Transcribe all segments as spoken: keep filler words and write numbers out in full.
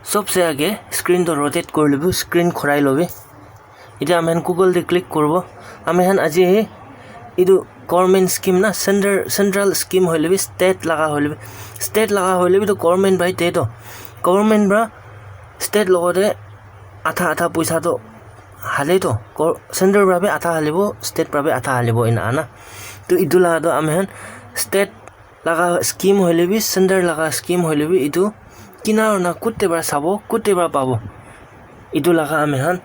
Sobse age screen to rotate kuri lobi, screen khurai lobi. Etia ami khan Google te click kuribo. Ami khan aji etu government scheme na center, central scheme hoile bi, state laga hoile bi, state laga hoile bi to government bai te to, government pra state logote atha atha poisa to hale to, gor-, center pra bi atha halibo, state pra bi atha halibo ena ana. To etu laga to ami khan state laga scheme hoile bi, center laga scheme hoile bi, etu kina hona kute pra sabo, kute pra pabo, etu laga ami khan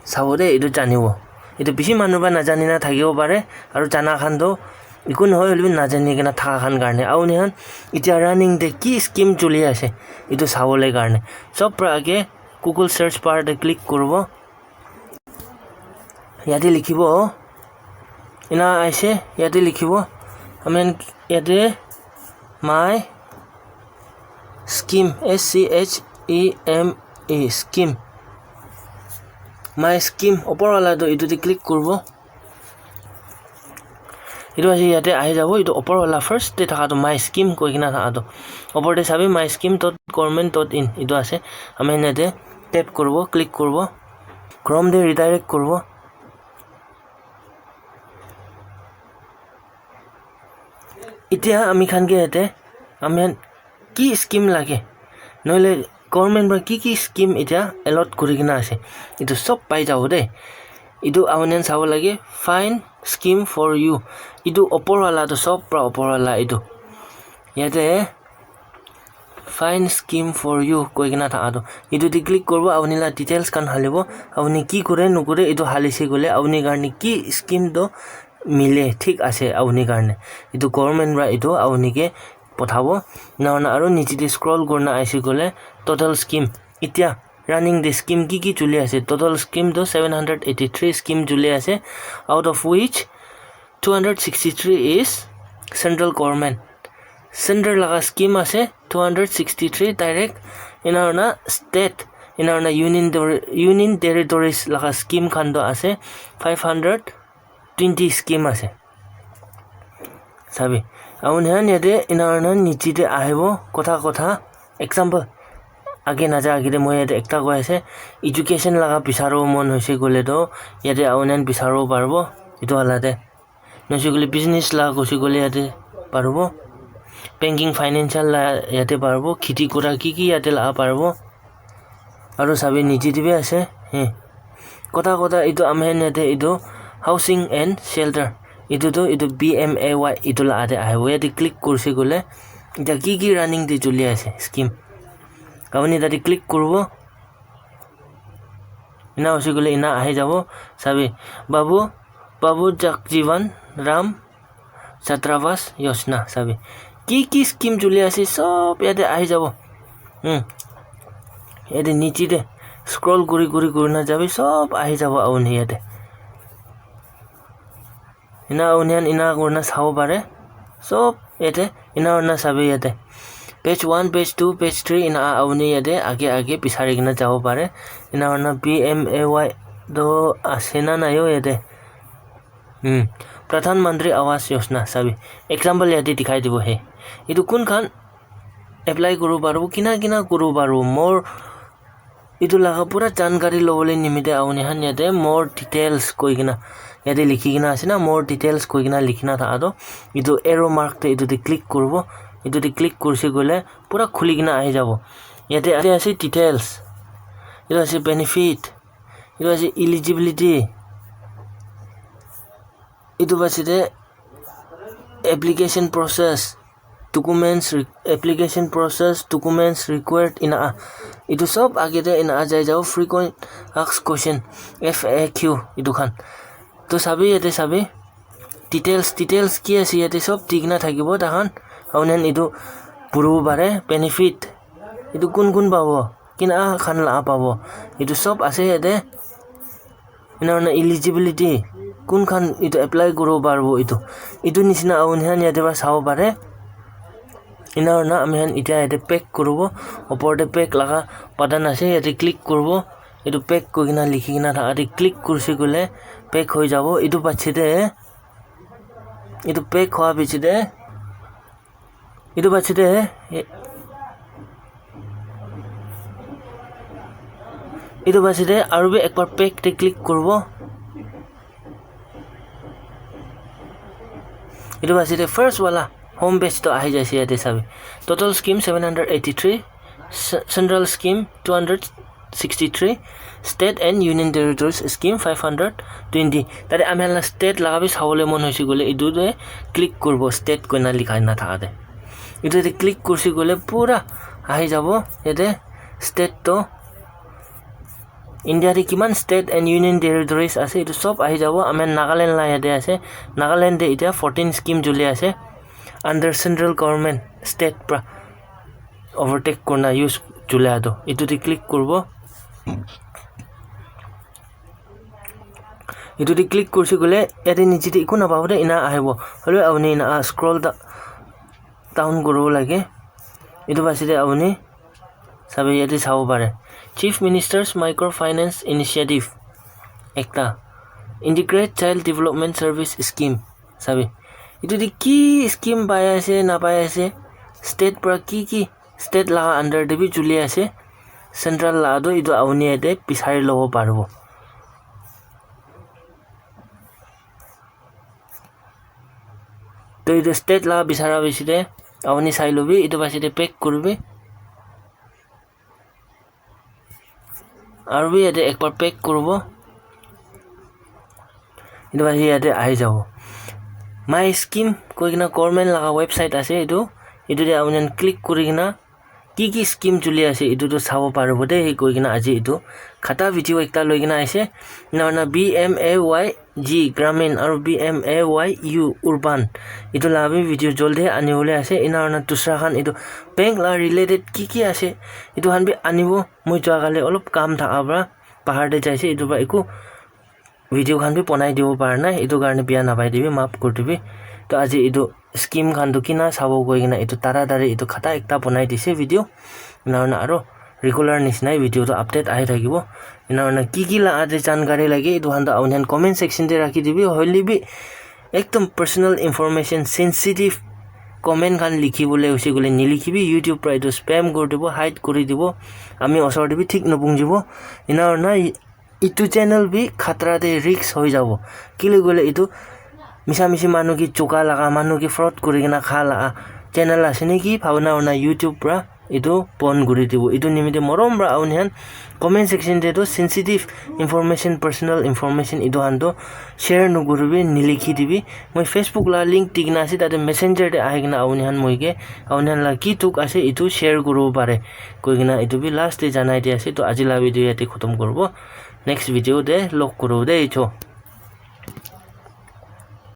sabo de, etu janibo. Etu bishi manu pra najani na thakibo pare, aru jana khan to eku nohoi hoile bi najani kena thaka khan karne. Aru ami khan etia running te ki scheme chuli ase, etu sabole karne, sob pra age Google search bar te click kuribo. Yate likhibo, ena aise, yate likhibo, ami khan yate my scheme, S C H E M E, scheme, my scheme, opor wala to etu te click kuribo. Etu ase yate ahi jabo, etu opor wala first te thaka to my scheme koi kena thaka to. Opor te sabi my scheme dot government dot in etu ase. Ami khan yate tap kuribo, click kuribo. Chrome te redirect kuribo. Etia ami khan ke yate ami khan ki scheme lage, nohole government pra ki ki scheme etia allot kuri kena ase, etu sob pai jabo de. Etu ami khan sabo lage, find scheme for you. Etu opor wala to sob pra opor wala etu. Yate find scheme for you koi kena thaka to. Etu te click kuribo, apuni la details khan halibo. Apuni ki kure nokure etu halise koile apuni karne ki scheme to mile, thik ase apuni karne. Etu government pra etu apuni ke pothabo. Ena hoina aru niche te scroll kurina aise koile total scheme. Etia running te scheme ki ki chuli ase? Total scheme to seven hundred eighty three scheme chuli ase, out of which two hundred sixty three is central government. Center laga scheme ase two hundred sixty three direct. Ena hoina state, ena hoina union ter-, union territories laga scheme khan to ase five hundred twenty scheme ase. Sabi, apuni khan yate ena hoina niche te ahibo, kotha kotha, example, age naja age te moi yate ekta koi ase, education laga bisaribo mon hoise koile to yate apuni khan bisaribo paribo, etu wala te. Nohoi koile business la koise koile yate paribo. Banking financial la yate paribo. Kheti kura ki ki yate la paribo. Aru sabi niche te bi ase. He. Kotha kotha etu ami khan yate etu housing and shelter. Etu to etu P M A Y etu la yate ahibo. Yate click kurise koile etia ki ki running te chuli ase scheme. Apuni tate click kuribo. Ena hoise koile ena ahi jabo. Sabi, Babu, Babu Jagjivan Ram Chhatrawas Yojana. Sabi, ki ki scheme chuli ase, sob yate ahi jabo. Hmm. Yate niche te scroll kuri, kuri, kuri na jabi, sob ahi jabo apuni yate. Ena apuni khan ena kurina sabo pare. Sob yate ena kurina sabi yate. Page one, page two, page three ena apuni yate age age bisari kena jabo pare. Ena kurina P M A Y to ase na nai o yate. Hmm. Pradhan Mantri Awas Yojana sabi. Example yate dikhai dibo he. Etu kun khan apply kuribo paribo, kina kina kuribo paribo. More etu laga pura jankari lobole nimite apuni khan yate more details koi kena yate likhi kena ase na, more details koi kena likhi na thaka to etu arrow mark te etu te click kuribo. Etu te click kurise koile pura khuli kena ahi jabo. Yate ase details, etu ase benefit, etu ase eligibility, etu pase te application process, documents re-, application process, documents required ena. Etu sob age te ena jai jabo, frequent asked question, F A Q etu khan. To sabi yate sabi details, details ki ase yate sob di kena thakibo tai khan. Apuni khan etu puribo pare, benefit etu kun kun pabo, kina khan la pabo, etu sob ase yate. Ena hoina eligibility, kun khan etu apply kuribo paribo etu. Etu nisina apuni khan yate para sabo pare. Ena hoina ami khan etia yate back kuribo. Opor te back laga button ase, yate click kuribo. Etu back koi kena likhi kena thaka te click kurise koile back hoi jabo. Etu piche te, etu back hua piche te, etu piche te, e-, Etu basi te aru bi ekbar back te click kuribo. Etu basi te first wala home page to ahi jaise yate sabi. Total scheme seven hundred eighty-three, ce-, central scheme two hundred sixty-three, state and union territories scheme five hundred twenty. Tate ami la state laga bi sabole mon hoise koile etu te click kuribo, state koina likhai na thaka te. Etu te click kursi koile pura ahi jabo yate state to India te kiman state and union territories ase, etu sob ahi jabo. Ami Nagaland la yate ase. Nagaland te itya fourteen scheme choli ase under central government, state pra overtake kurna use chula tu. Etu te click kuribo. Etu te click kursi koile yate niche te eku napabo de, ena ahibo. Hoile apuni ena scroll da-, down kuribo lage. Etu basi te apuni sabi yate sabo pare. Chief Minister's Microfinance Initiative ekta, Integrated Child Development Service Scheme. Sabi, etu te ki scheme pai ase, na pai ase, state pra ki ki, state laga under te bi chuli ase, central laga tu etu apuni yate bisari lobo paribo. To etu state laga bisara bishi te apuni sai lobi, etu basi te back kuribi. Aru bi yate ekbar back kuribo. Etu basi yate ahi jabo. My scheme koi kena government laga website ase etu. Etu te apuni khan click kuri kena ki ki scheme chuli ase etu tu sabo paribo de, koi kena aji etu khata video ekta loi kena ase. Ena hoina B M A Y G Gramin aru B M A Y U Urban, etu laga bi video jaldi ani bole ase. Ena hoina dusra khan etu bank laga related ki ki ase etu khan bi anibo. Moi jua kale olop kam thaka pra bahar te jaise, etu pra eku video khan bi banai dibo para nai, etu karne biya napai dibi, maaf kuri dibi. To aji etu scheme khan tu kina sabo koi kena etu tara tari etu khata ekta banai dise video. Ena hoina aro regular nisna video tu update ahi thakibo. Ena hoina ki ki laga te jankari lage etu khan tu apuni khan comment section te rakhi dibi, hoile bi ekdom personal information, sensitive comment khan likhi bole hoise koile nilikhibi, YouTube pra etu spam kuri dibo, hide kuri dibo, ami osor te bi thik napunchibo. Ena hoina etu channel bi khatra te risk hoi jabo. Kile koile etu misa misi manu ke chuka laga, manu ke fraud kuri kena kha laga channel ase niki, bhabona hoina YouTube pra etu ban kuri dibo. Etu nimite morom pra apuni khan comment section te tu sensitive information, personal information etu khan tu share nokuribi, nilikhi dibi. Moi Facebook laga link di kena ase, tate messenger te ahi kena apuni khan moi ke apuni khan laga ki dukh ase etu share kuribo pare koi kena etu bi last te janai di ase. To aji laga video yate khotom kuribo. Next video te log kuribo de, cho.